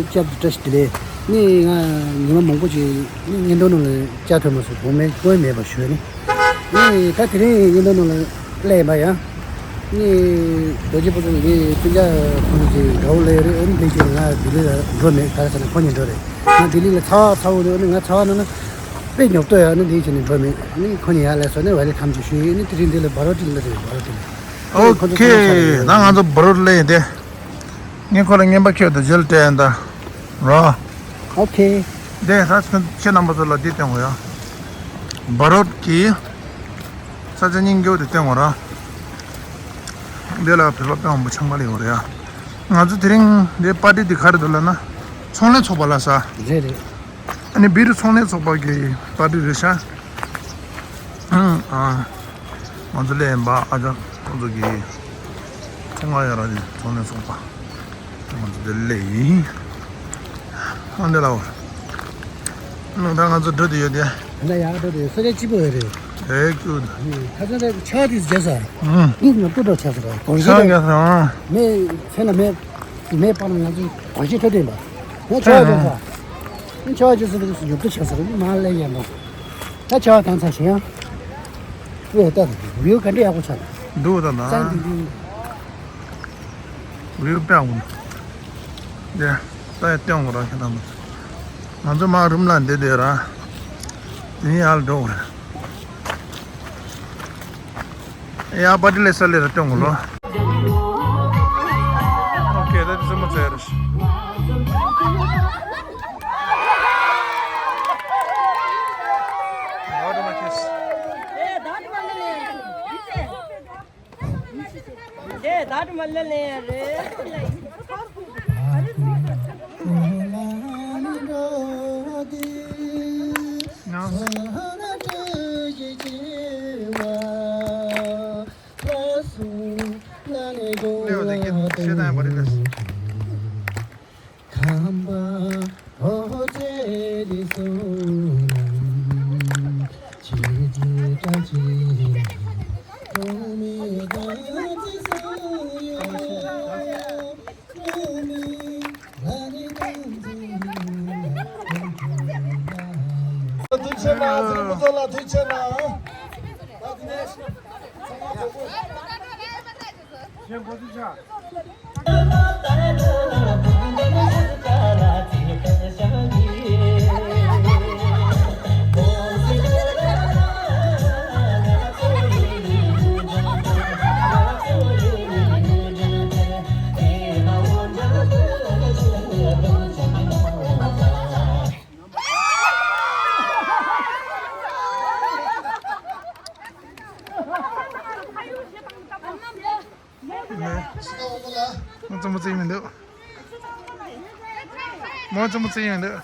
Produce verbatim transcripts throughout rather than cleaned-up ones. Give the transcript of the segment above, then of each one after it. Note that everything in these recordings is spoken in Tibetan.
བཅར་དུ་བཀྲ་ཤིས་བདེ་ལེགས། ནི་ང་ཉི་མ་མང་པོ་ཅིག་ནི་བརྙན་ཐུང་ནང་ལ་བཅར་ཐུབ་མ་སོང་། དགོངས་མེད་དགོངས་མེད་པ་ཞུ་ནི། ནི་ད་དེ་རིང་བརྙན་ཐུང་ནང་ལ་སླེབས་ཡིན་པ་ཡང་། ནི་རྡོ་རྗེ་ཕུན་ཚོགས་ཀྱི་སྤུན་ཀྱག་ཁོང་ཚོ་ཅིག་དགའ་བོ་སླེབས་རེད། ཨ་ནི་དེ་བཞིན་ང་ལྡི་ལི་ལ་འགྲོ་མེད། ག་རེ་ཟེར་ན་ཁོང་གཉིས་འགྲོ་རེད། ང་ལྡི་ལི་ལ་ཚ་བ་ཚ་བོ་འདུག་ཨ་ནི་ང་ཚ་བ་ནང་ན་དཔེ་ཉོབ་ཏོ་ཡོད། ཨ་ནི་དེ་བཞིན་ནི་འགྲོ་མེད། ཨ་ནི་ཁོང་གཉིས་ཡར་སླེབས་སོང་ནི་ཝེལ་ཀམ་ཅིག་ཞུ་ཡིན། ཨ་ནི་དེ་རིང་འདི་ལ་བ་རོ་ཊི་ལ་རེད། བ་རོ་ཊི་ལ། ཨོ་ཁེ། ད་ང་ཚོ་བ་རོ་ཊི་ལ་ཡིན་ཏེ། ངས་ཁོ་ལ་རྔན་པ་ཁྱེར་དུ་རྗེས་ལ་སྤྲད་ཡིན་ད། རོ། ཨོ་ཁེ། དེ་ད་ཁྱེད་རྣམ་པ་ཚོ་ལ་འདི་སྟོན་དགོས་ཡ། བ་རོ་ཊི་གི་ས་ཆ་སྙིང་རྗེ་པོ་དེ་སྟོན་དགོས་ར། འདི་ལ་བོད་པ་དཔེ་མང་པོ་ཆང་པ་ལ་ཡོད་རེད་ཡ། ང་ཚོ་དེ་རིང་འདི་པར་ཊི་འདི་ག་རེ་འདུག་ལབ་ན། ཚོང་ལས་ཚོགས་པ་ལ་ས། རེད་རེད། ཨ་ནི་བི་རུ་ཚོང་ལས་ཚོགས་པ་གི་པར་ཊི་རེད་ཤག་ཨ། ང་ཚོ་སླེབས་ཡིན་པ། ཨ་ཅག་ཁོང་ཚོ་གི་ཚོང་ཁང་ཡོད་ར། ཅིག་ཚོང་ལས་ཚོགས་པ། ང་ཚོ་འདིར་སླེབས་ཡིན། ཨ་འདི་ལ་འོ། ནང་ད་ང་ཚོ་འགྲོ་དུ་ཡོད་དེ། ད་ཡག་འགྲོ་དུ་ཡོད། ས་ཆ་སྐྱིད་པོ་ཡོད་རེད། དེ་ཀྱུ། ཁ་སང་ད་ཆར་དེ་བརྗེད་ས། ཨུ། ཨུ་ང་ཏོག་ཏོག་ཆགས་ས་ར། གོར་ཤི་ཆར་ད་བརྒྱབ་ས། མེ་ཚེ་ན་མེ། མེ་སྤར་ན་ང་ཚོ་གོར་ཤི་ཐོག་དེ་ཡིན་པ། ངས་ཆར་བརྗེད་ས། ངས་ཆར་བརྗེད་ས་དེ་ཡོད་དུ་ཆགས་ས་ར། མ་ལས་ཡན་པ། ད་ཆར་བ་དྭངས་ཚ་ཞིང་ཡང་། ཨོ་ད་བིའུ་ག་འདྲ་ཡག་པོ་ཆགས། འདུག་ད་ད། གཙང་དུ་འདུག་བིའུ་དཔེ་ཡག་པོ་འདུག་དེ་ད་ཡ་སྟོན་དགོས་ར། ཁྱེད་རྣམ་པ་ཚོ། ང་ཚོ་མར་རུམ་ལ་འདི་བསྡད་ར། དེ་ནས་ཡར་ལ་འགྲོ་དགོས་རེད། ཡ་པར་ཊི་ལས་ས་ལས་ར་སྟོན་དགོས་ལོ། ཨོ་ཁེ། ད་དེ་ཚོ་མ་ཚོ་ཡ་ར་ཤི། ད་དུ་མ་ཁེ་སི། ཨེ་ད་དུ་མ་ལ་ལེ། ཨེ་ད་དུ་མ་ལ་ལེ་རེད། ང་། ལེའོ་དེ་སྐད་བཤད་སྟངས་ཡང་བ་རི་ལས། ཐུགས་ཆེ་གནང་། ཚང་མ་ཚོ་ལ་ཐུགས་ཆེ་གནང་། མོ་ཙམ་མོ་ཙམ་མི་འདུག་མོ་ཙམ་མོ་ཙམ་མི་འདུག་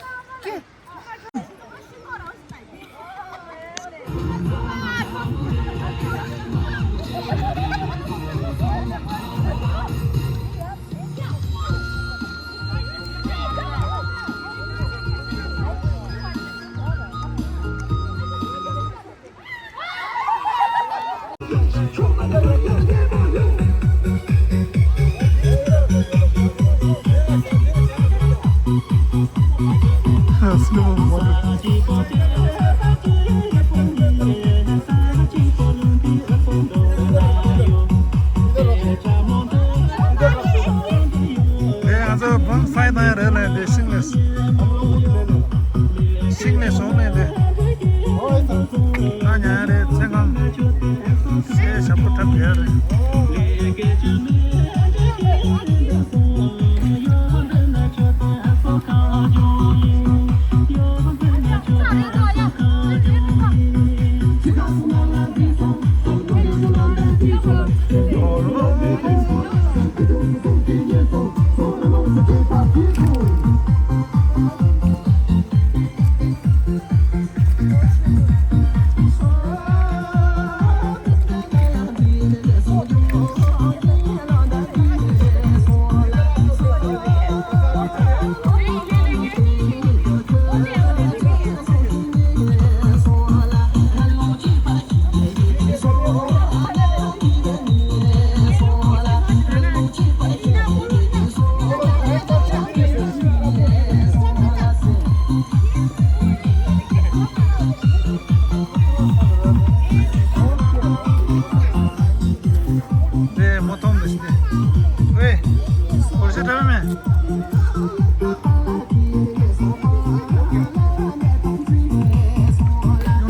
ང་ཚོ་བོན་སའི་དང་རེ་ལས་དེ་ཤིང་ལས། ཤིང་ལས་སོང་ལས་དེ། ཨ་ཉ་རེ་ཚེ་གང་། སའི་ཞབས་པོ་ཐབས་ཡ་རེ།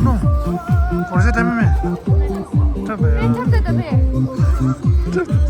ནོ། གོར་ཟེ་ཏྲ་མི་མེད། ཏྲ་བེ། ཨེ་ཏྲ་བེ་ཏྲ་བེ།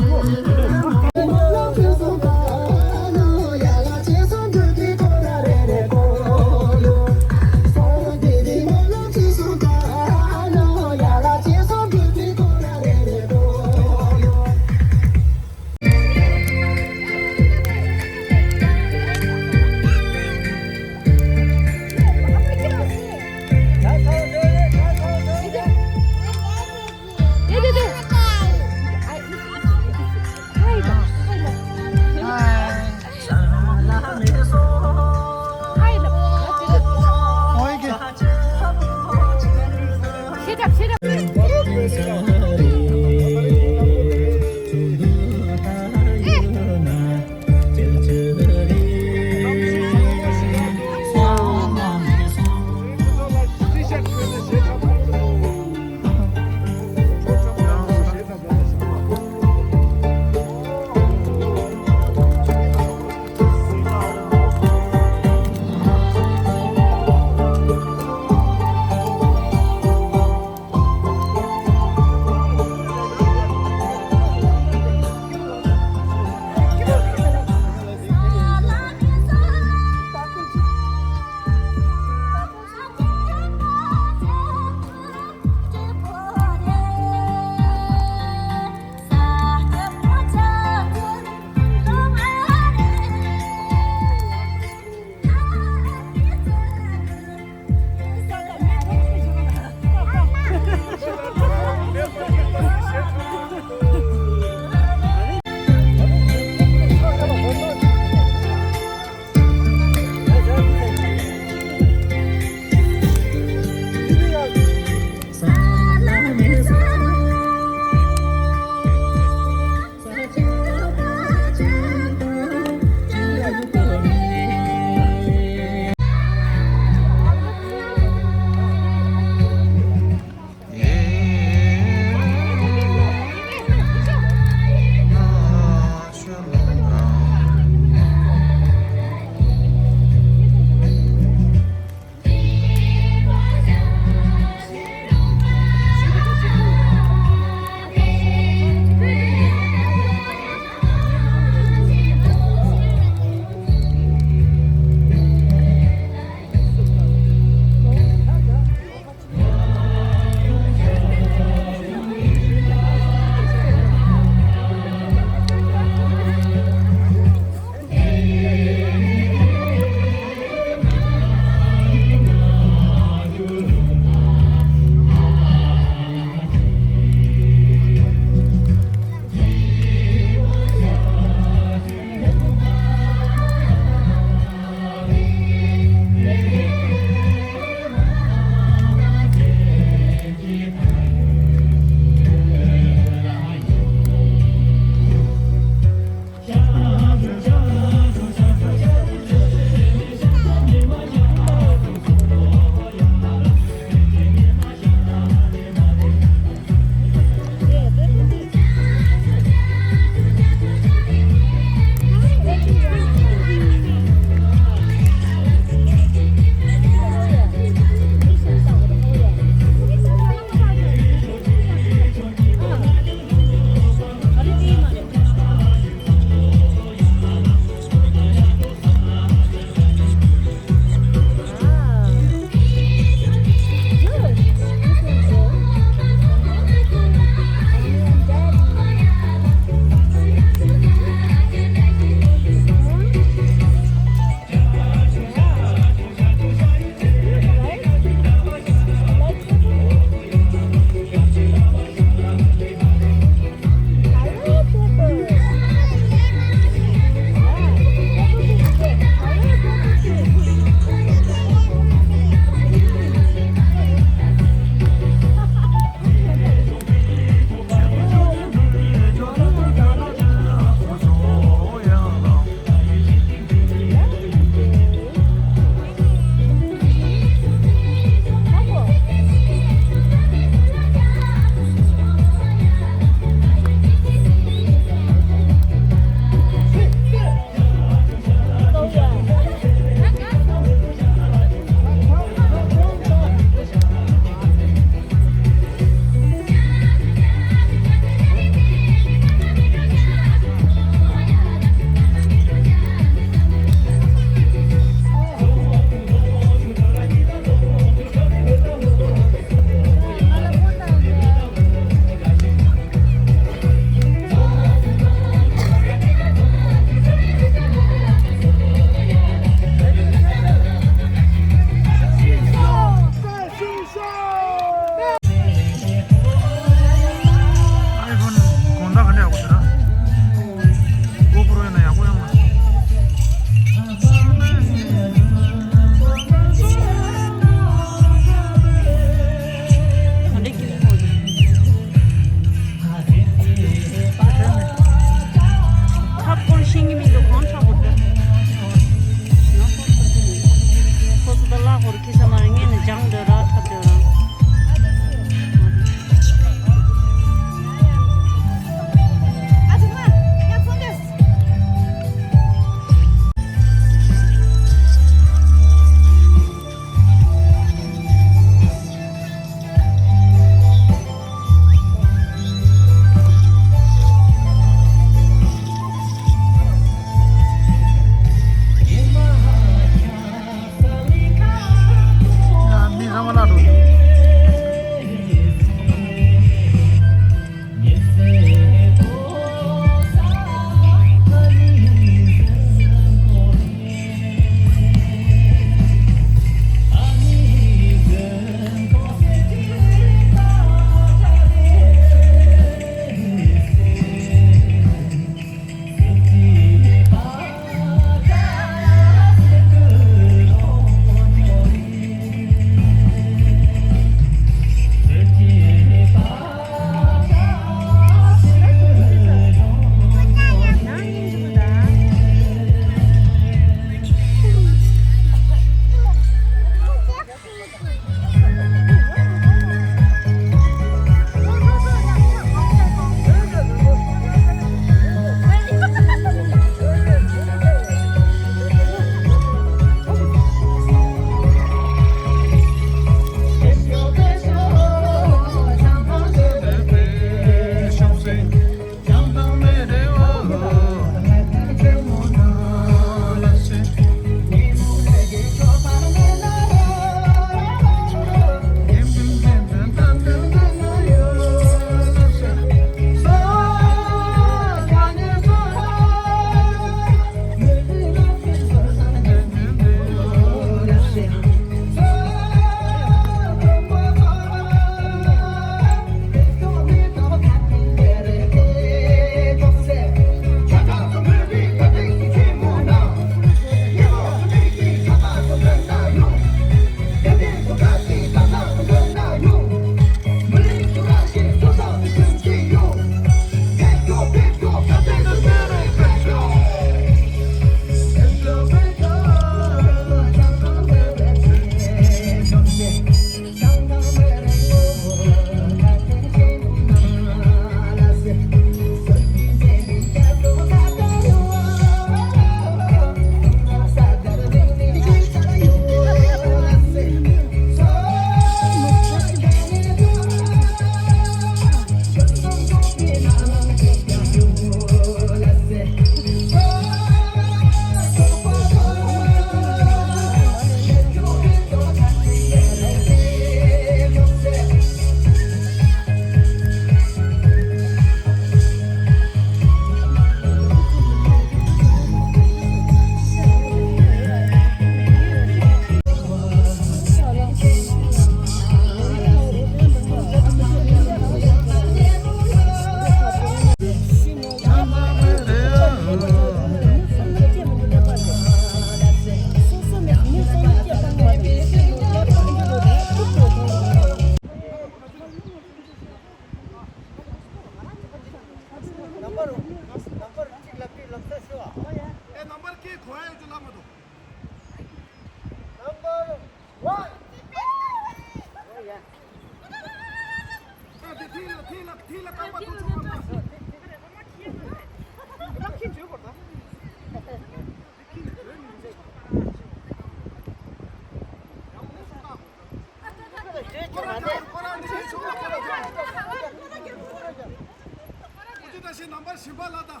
ནམ་བར་བཞི་པ་ལ་དང་།